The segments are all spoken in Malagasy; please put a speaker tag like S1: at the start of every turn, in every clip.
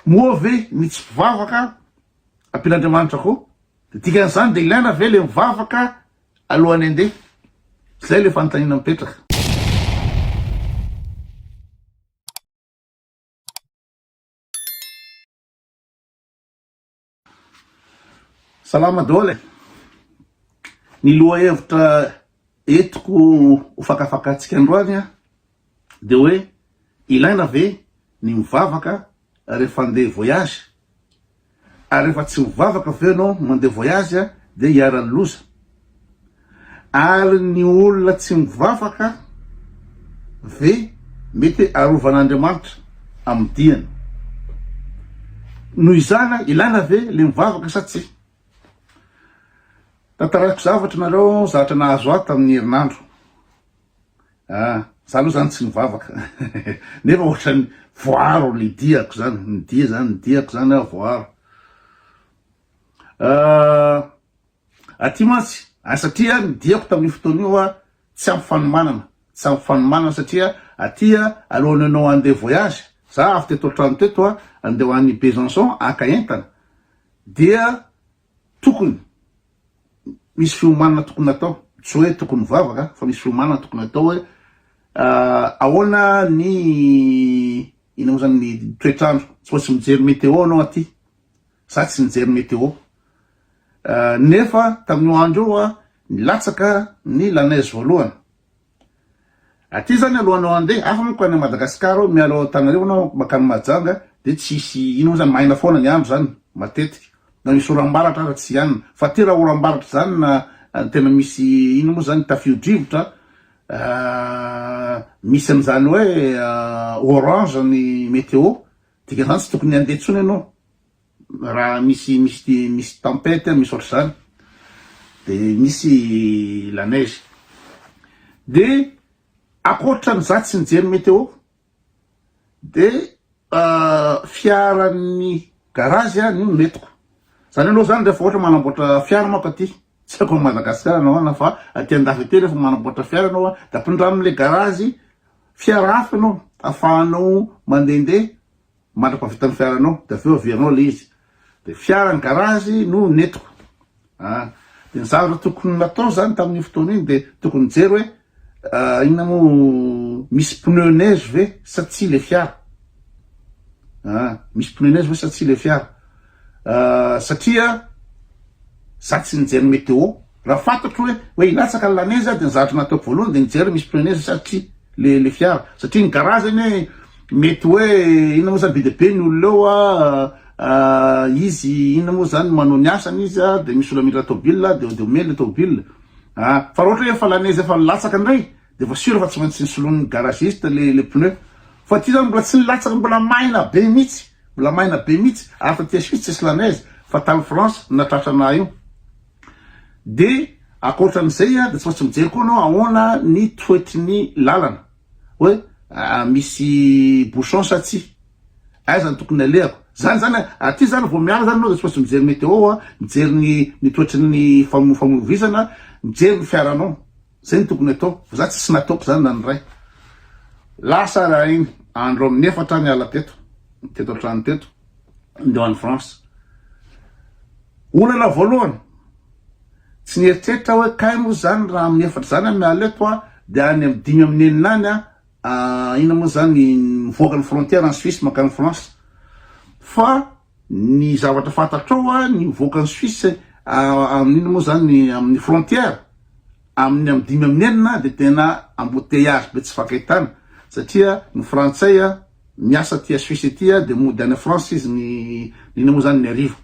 S1: Moa ve ny tsy mpivavaka ampian'Andriamanitra koa? De dikan'izany de ilaina ve le mivavaka alohan'ny andeha? Zay le fanontaniana mipetraka. Salama daholo e! Ny lohahevitra entiko ho fakafakantsika androany dia hoe ilaina ve ny mivavaka rehefa andeha voyage? Ary rehefa tsy mivavaka ve ianao mandeha voyage dia iharan'ny loza? Ary ny olona tsy mivavaka ve mety arovan'Andriamanitra amin'ny diany? Noho izany, ilaina ve le mivavaka sa tsia? Tantaraiko zavatra nareo, zavatra nahazo ahy tamin'ny herinandro. Ah, za aloha zany tsy nivavaka. Nefa ohatran'ny voaro le diako zany, ny dia zany, ny diako zany aho voaro. Ah, Aty mantsy, ary satria ny diako tamin'io fotoana io aho tsy ampy fanomanana, tsy ampy fanomanana satria aty alohan'ny ianao handeha voyage, za avy teto an-trano teto aho handeha ho any Besançon haka entana dia tokony misy fiomanana tokony atao, tsy hoe tokony mivavaka fa misy fiomanana tokony atao hoe ahoana ny inona moa zany ny toetr'andro, tsy maintsy mijery météo anao aty. Za tsy nijery météo. Nefa tamin'io andro io a, nilatsaka ny la neige voalohany. Aty zany alohanao handeha, hafa manko any Madagascar ao, miala ao Antananarivo anao makany Mahajanga de tsisy ino moa zany, maina foana ny andro zany matetika. Na misy oram-baratra aza tsy hanina. Fa aty raha oram-baratra zany na tena misy ino moa zany tafio-drivotra, misy an'izany hoe orange ny météo, Dikan'izany tsy tokony handeha intsony ianao raha misy misy misy tempête misy ohatr'izany de misy la neige. De ankoatran'ny za tsy nijery météo de fiaran'ny garage no nentiko. Zany aloha zany rehefa ohatra manamboatra fiara manko aty, tsy haiko any Madagasikara na ahoana fa aty andafy aty rehefa manamboatra fiara ianao de ampindramin'le garage Fiara hafa ianao afahanao mandehandeha mandra-pahavitan'ny fiaranao dia avy eo averinao ilay izy. Dia fiaran'ny garage no nentiko. Ah, dia ny zavatra tokony natao zany tamin'iny fotoana iny dia tokony nijery hoe inona moa misy pneu neige ve sa tsia ilay fiara. Ah, misy pneu neige ve sa tsia ilay fiara. Satria za tsy nijery météo. Raha fantatro hoe hoe hilatsaka ny lanezy aho dia ny zavatra nataoko voalohany dia nijery misy pneu neige sa tsia le le fiara. Satria ny garage anie mety hoe inona moa zany be dia be ny olona eo a, izy inona moa zany manao ny asany izy a, dia misy olona mila tôbila dia dia omeny le tôbila. Ah, fa raha ohatra hoe efa lanezy efa nilatsaka indray dia efa sûr fa tsy maintsy nisoloin'ny garagiste le le pneu. Fa ity zany mbola tsy nilatsaka mbola maina be mihitsy. Mbola maina be mihitsy ary taty Suisse tsisy la neige fa tany France no nahatratra anah io. De ankoatran'izay de tsy maintsy mijery koa anao ahoana ny toetry ny lalana hoe misy bouchon sa tsia, aiza no tokony alehako. Zany zany aty zany vao miala zany anao de tsy maintsy mijery météo, mijery ny ny toetry ny famoivoizana, mijery ny fiaranao. Zay no tokony atao fa za tsisy nataoko zany na ny ray. Lasa raha iny andro amin'ny efatra niala teto, teto an-trano teto, ndeha ho any France. Olana voalohany, tsy nieritreritra aho hoe kay moa zany raha amin'ny efatra zany aho miala eto aho dia any amin'ny dimy amin'ny enina any aho, inona moa zany mivoaka ny frontière any Suisse mankany France. Fa Ny zavatra fantatrao a, ny mivoaka ny Suisse amin'inona moa zany amin'ny frontière amin'ny amin'ny dimy amin'ny enina dia tena embouteillage be tsy fankahitana satria ny frantsay a miasa aty Suisse aty a dia mody any France izy ny inona moa zany ny hariva.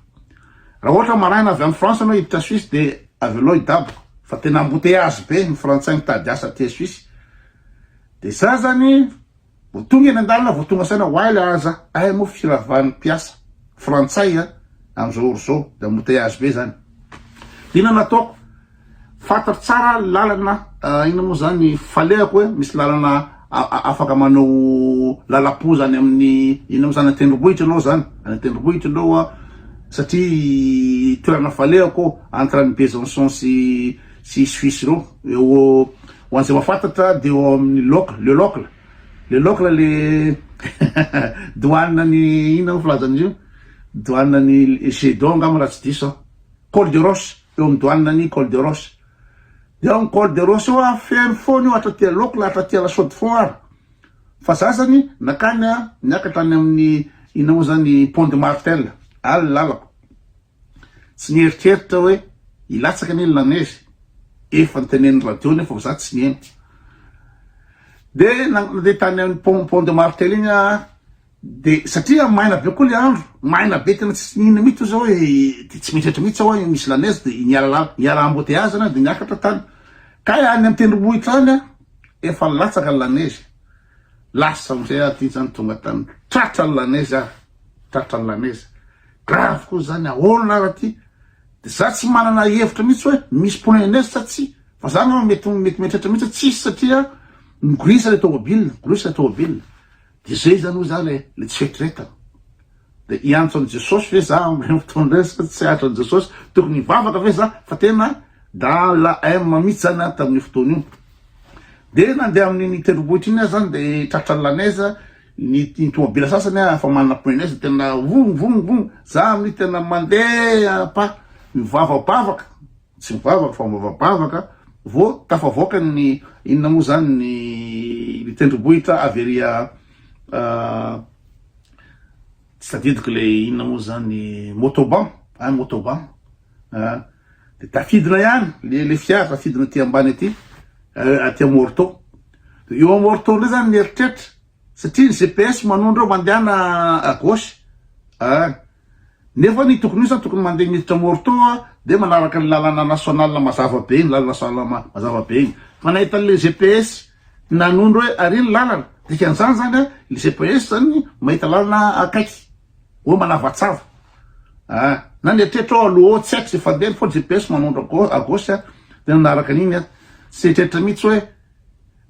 S1: Raha ohatra maraina avy any France anao hiditra Suisse dia avelao hidaboka fa tena embouteillage be ny frantsay mitady asa aty Suisse. Dia za zany Vao tonga eny an-dalana vao tonga saina oaly aza ay moa firavan'ny mpiasa frantsay a amin'izao ora izao de embouteillage be zany. De inona no ataoko? Fantatro tsara lalana inona moa zany falehako hoe misy lalana afaka manao lalam-poza any amin'ny inona moa zany an-tendrombohitra ianao zany, any an-tendrombohitra ianao a satria toerana falehako entre an'i Besançon sy sy Suisse ireo eo Ho an'izay mahafantatra dia eo amin'ny Locle, le Locle, le Locle le. Douane ny inona moa filazan'izy io? Douane ny Jet d'eau angamba raha tsy diso aho. Col de Roche, eo amin'ny douane ny Col de Roche. Dia ao amin'ny Col de Roche eo aho feno foana io hatraty aloako hatraty à la Chaux de Fonds ary. Fa za zany nakany aho niakatra any amin'ny inona moa zany Pont de Martel, any ny lalako. Tsy nieritreritra hoe hilatsaka anie ny la neige, efa notenenin'ny radio nefa za tsy niheno. De nandeha tany amin'ny pont pont de Martel iny aho de satria maina be koa le andro, maina be tena tsy nino mihitsy za hoe de tsy mieritreritra mihitsy aho hoe misy la neige de niala niala embouteillage zany aho de niakatra tany. Kay any amin'ny tendrombohitra any aho efa nilatsaka ny la neige. Lasa amizay aho ty zany tonga tany tratra ny la neige aho, tratra ny la neige. Grave koa zany ahoana ara ty de za tsy manana hevitra mihitsy hoe misy pneu neige sa tsia fa za angamba mety mety mieritreritra mihitsy hoe tsisy satria migorisa le tomobile migorisa le tomobile de zay zany hoy za le le tsy fieritreretana de hiantso an'i Jesosy ve za amin'ireny fotoana ireny sa tsy hiantso an'i Jesosy tokony hivavaka ve za fa tena dans la M mihitsy zany aho tamin'io fotoana io de nandeha amin'iny tendrombohitra iny aho zany de tratran'ny la neige Ny ny tomobila sasany a efa manana pneu neige tena vong vong vong, za amin'io tena mandeha pas mivavabavaka, tsy mivavaka fa mivavabavaka vao tafavoaka ny inona moa zany ny ny tendrombohitra avy ery tsy tadidiko le inona moa zany Motoban ein Motoban a de tafidina ihany le le fiara tafidina aty ambany aty aty Morteau De eo Morteau ndray zany mieritreritra satria ny GPS manondro eo mandehana à gauche ah nefa ny tokony io zany tokony mandeha miditra Morteau a de manaraka ny lalana nationale mazava be iny lalana nationale mazava be iny fa nahita an'le GPS nanondro hoe ary ny lalana dikan'izany zany a le GPS zany mahita lalana akaiky hoe manavatsava ah na ny eritreritra ao aloha ao tsy haiko ze fandehany fa GPS manondro à gauche a de nanaraka an'iny a tsy eritreritra mihitsy hoe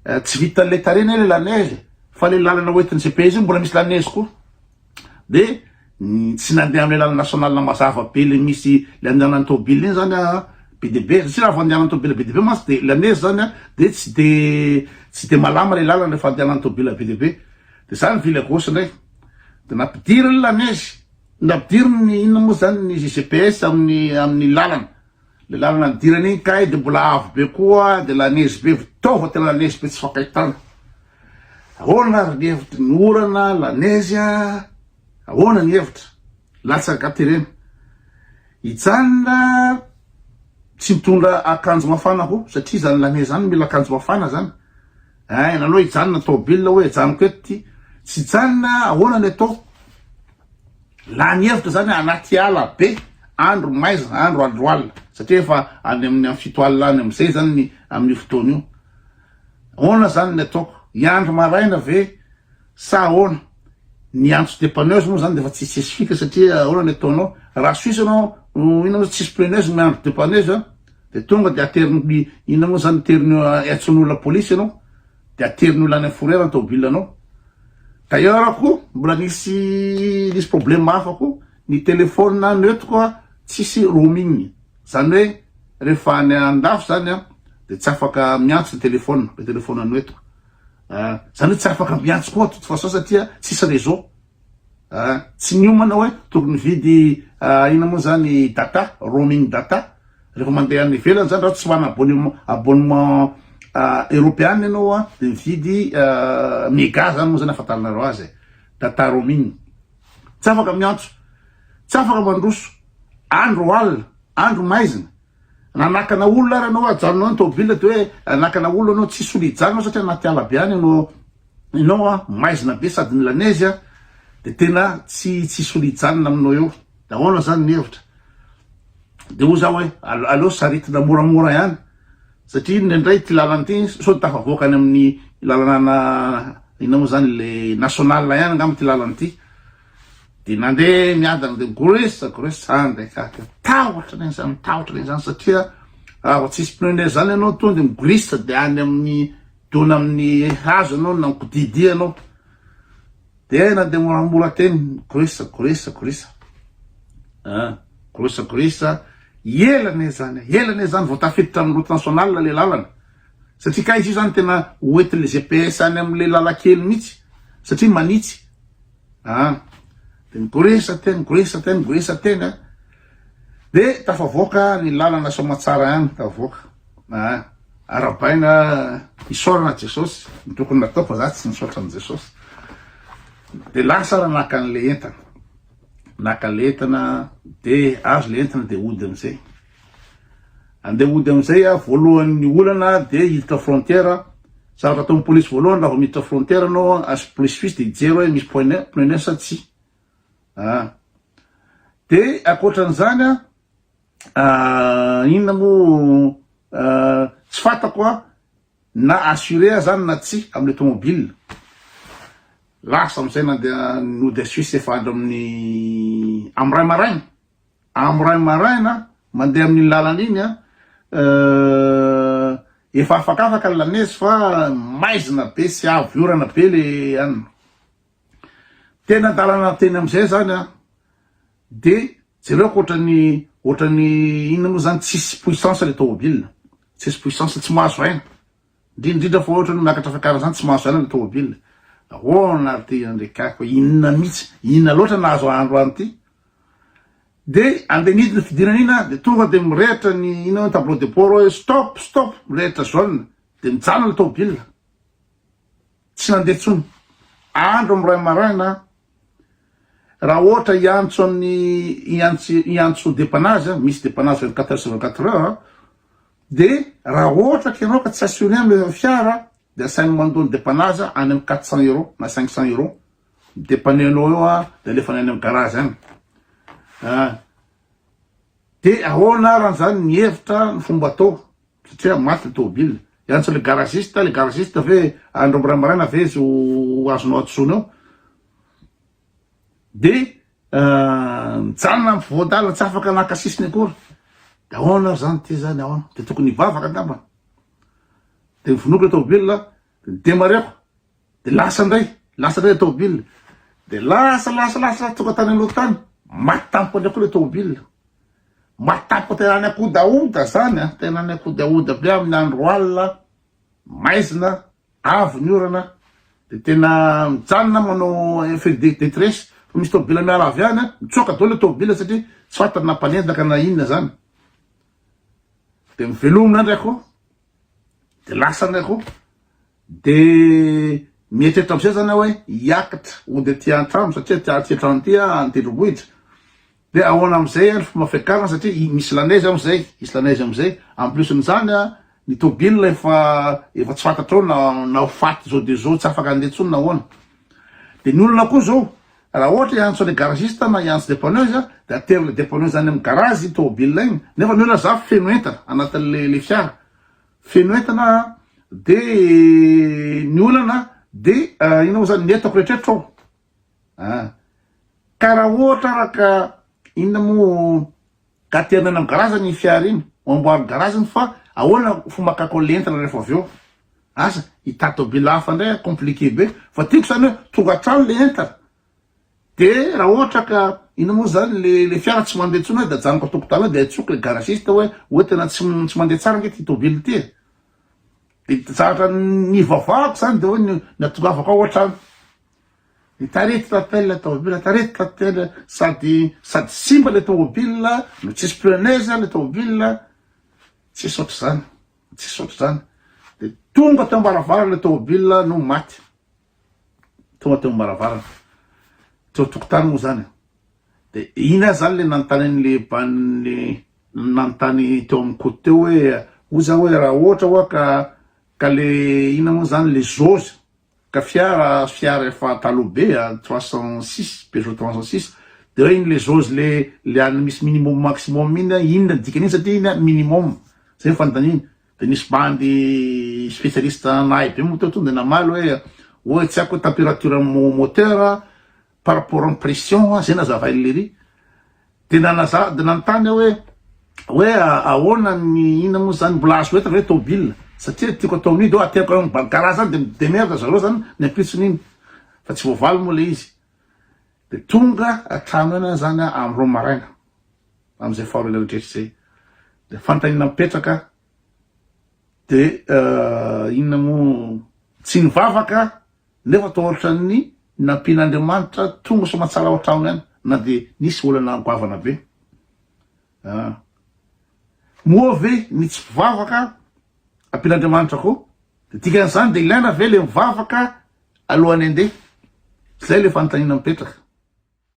S1: Tsy vitan'ilay tarehy anie ilay la neige fa ilay lalana hoentin'ny GPS io mbola misy la neige koa. De tsy nandeha amin'ilay lalana nationale mazava be le misy le andehanan'ny tôbila iny zany aho be dia be, satria raha vao andehanan'ny tôbila be dia be mantsy de la neige zany an de tsy de tsy de malama ilay lalana rehefa andehanan'ny tôbila be dia be. De za nivily à gauche indray de nampidiriny la neige, nampidiriny inona moa zany ny GPS amin'ny amin'ny lalana. Le lalana nidirana iny kay de mbola avo be koa de la neige be fitaova tena la neige be tsy fankahitana. Ahoana ary ny hevitry ny orana la neige a? Ahoana ny hevitra? Latsaka terena. Hijanona tsy mitondra akanjo mafana koa satria zany la neige zany mila akanjo mafana zany. Ein aleo hijanona tôbila hoe ajanoko eto ty. Tsy hijanona ahoana ny atao? Lany hevitra zany anaty ala be, andro maizina, andro andro alina, satria efa any amin'ny amin'ny fito alina any amin'izay zany ny amin'io fotoana io. Ahoana zany ny ataoko? Hiandry maraina ve sa ahoana? Ny antso dépanneuse moa zany de efa tsy tsisy fika satria ahoana ny ataonao? Raha Suisse ianao, inona moa tsisy pneuneuse miandry dépanneuse an, de tonga de aterin'ny inona moa zany aterin'ny antsoin'olona polisy ianao. de aterin'ny olona any amin'ny fourrière ny tômôbile anao. D'ailleurs koa mbola nisy nisy problème hafa koa, ny téléphone nentiko a tsisy roaming, zany hoe rehefa any andafy zany a de tsy afaka miantso ny téléphone, le téléphone noentiko, zany hoe tsy afaka miantso koa toute façon satria tsisy réseau. Tsy niomana hoe tokony hividy inona moa zany data, roaming data, rehefa mandeha any ivelany zany raha tsy manana abonnement abonnement eropeana ianao a de mividy mega zany moa zany ahafantaranareo azy e, data roaming. Tsy afaka miantso, tsy afaka mandroso, andro alina, andro maizina, nanakana olona ary ianao ajanonao ny tômôbila de hoe nanakana olona ianao tsisy olona hijanona ao satria anaty ala be any ianao. Ianao an, maizina be sady ny lanezy an, de tena tsy tsisy olo hijanona aminao eo, de ahoana zany ny hevitra? De hoy zaho hoe aleo saritina moramora ihany, satria indraindray ity lalana ity sao de tafavoaka any amin'ny lalana inona moa zany le national ihany angamba ity lalana ity, de nandeha miadana de goresa goresa andeha kaka, tahotra anie zany, tahotra anie zany satria raha vao tsisy pneu neige zany ianao tonga de migorisa de any amin'ny Dona amin'ny hazo ianao na mikodidia ianao. Dia nandeha moramora teny, gorisa, gorisa, gorisa. Ah, gorisa, gorisa. Ela anie zany, ela anie zany vao tafiditra amin'ny route nationale le lalana. Satria kay izy io zany tena hoentin'le GPS any amin'le lalakely mihitsy. Satria manitsy. An! De migoresa teny, migoresa teny, migoresa teny an! De tafavoaka ny lalana soamatsara ihany, tafavoaka. An! Arabaina isaorana Jesosy, ny tokony natao fa za tsy nisaotra an'i Jesosy. De lasa raha naka an'le entana. Naka le entana, de azo le entana de hody amizay. Andeha hody amizay aho, voalohan'ny olana de hiditra frontière, zavatra ataon'ny polisy voalohany raha vao miditra frontière anao an, police suisse de hijery hoe misy pneu pneu neuf sa tsia. Ah. De ankoatran'izany an, ah, inona moa ah, tsy fantako an, na assuré aho zany na tsia amle tomobile. Lasa amizay nandeha nody à Suisse efa andro amin'ny amin'ny ray maraina. Amin'ny iray maraina, mandeha amin'iny lalana iny an, efa afakafaka ny lanezy fa maizina be sy avy orana be le an. Tena dalana teny amin'izay zany an, de jereo ohatran'ny ohatran'ny inona moa zany tsisy puissance le tomobile, tsisy puissance, tsy mahazo aina. Indrindra indrindra fa ohatra ny miakatra fiakarana zany tsy mahazo aina ny tomobile. Ahoana ary ty andrekako inona mihitsy, inona loatra nahazo ahy androany ty. De andeha nidina fidinana iny aho de tonga de mirehitra ny inona hoe tableau de bord hoe stop stop mirehitra jaune de mijanona ny tomobile. Tsy nandeha intsony. Andro amin'ny iray maraina raha ohatra hiantso an'ny hiantso hiantso dépannage misy dépannage 24 heures sur 24 heures De raha ohatra ka ianao ka tsy assuré amle fiara de asainy mandoa ny depannage any am 400 euros na 500 euros, mi-depanner anao eo a de alefany any am garage any ah. De ahoana arany zany ny hevitra ny fomba atao satria maty le tômôbile, hiantso le garagiste, le garagiste ve andro am ray maraina ve izy ho azonao antsoina eo? De mijanona am fovoan-dalana tsy afaka naka sisiny akory. De ahoana ary zany ty zany ahoana? De tokony hivavaka angamba. De novonoiko le tômôbile, de ni-demareko, de lasa indray, lasa indray le tômôbile. De lasa lasa lasa tonga tany aloha tany, maty tampoka indray koa le tômôbile. Maty tampoka tena any ankodahoda zany an, tena any ankodahoda be amin'ny andro alina, maizina. Avy ny orana de tena mijanona manao effet de detresse fa misy tômôbila miala avy any an, mitsoaka daholo le tômôbila satria tsy fantany na mpanendaka na inona zany. De mivelomina ndray koa, de lasa ndray koa, de mieritreritra amizay zany aho hoe hiakatra hody aty an-trano satria aty aty an-trano aty aho any tendrombohitra. De ahoana amizay ny fomba fiakarana satria misy la neige amizay, hisy la neige amizay, en plus n'izany an, ny tôbila efa efa tsy fantatrao na na ho faty zao de zao tsy afaka handeha intsony na ahoana. De ny olona koa zao raha ohatra hiantso le garagiste na hiantso dépanneuse de aterin'le dépanneuse any amin'ny garage iny tôbila iny nefa ny olona za feno entana anatin'le le fiara, feno entana de ny olana de inona moa zany ny entako rehetra rehetra ao. Ah. Ka raha ohatra ara ka inona moa ka aterina any amin'ny garage ny fiara iny, ho amboariny garage iny fa ahoana fomba hakako an'ilay entana rehefa avy eo? Asa, hitady tôbila hafa indray aho, compliqué be. Fa tiako izany hoe tonga hatrany ilay entana. De raha ohatra ka inona moa zany le le fiara tsy mandeha intsony hoe de ajanoko an-tokotany eo de antsoiko le garagiste hoe hoe tena tsy tsy mandeha tsara ange ity tôbila ity e. De zavatra nivavahako zany de hoe ny nahatongavako ao hatrany. Ny tarety tatel le tomobile, tarety tatel sady sady simba le tomobile no tsisy pneu neige le tomobile, tsisy ohatr'izany, tsisy ohatr'izany. De tonga teo am-baravarana le tomobile no maty, tonga teo am-baravarana, teo an-tokotany moa zany e. De iny aho zany le nanontany an'le ban'ny nanontany teo amin'ny Koto teo hoe hoy za hoe raha ohatra hoa ka ka le inona moa zany le jauge Ka fiara fiara efa taloha be a, 306, Peugeot 306, de hoe iny le jauge le le any misy minimum maximum iny a, inona ny dikan'iny satria iny a minimum, zay ny fanontaniana, de nisy bandy spécialiste nahay be moa teo tonga de namaly hoe hoe tsy haiko hoe température moteur par rapport am pression zay nazavain'i lery de nanaza de nanontany aho hoe hoe ahoana ny inona moa zany mbola azo entina ve tôbila satria tiako atao amin'io de hoe ateriko any am garage any de mi-demerde zareo zany ny ampitsony iny fa tsy voavaly moa le izy de tonga an-trano eny aho zany am roa maraina am'izay fahoriana rehetra zay de fanontaniana mipetraka de inona moa tsy nivavaka nefa atao ohatran'ny. Nampian'Andriamanitra tonga soamatsara ao an-trano ihany na dia nisy olana goavana be. Ah. Moa ve ny tsy mpivavaka ampian'Andriamanitra koa? Dia dikan'izany dia ilaina ve le mivavaka alohan'ny handeha? Izay le fanontaniana mipetraka.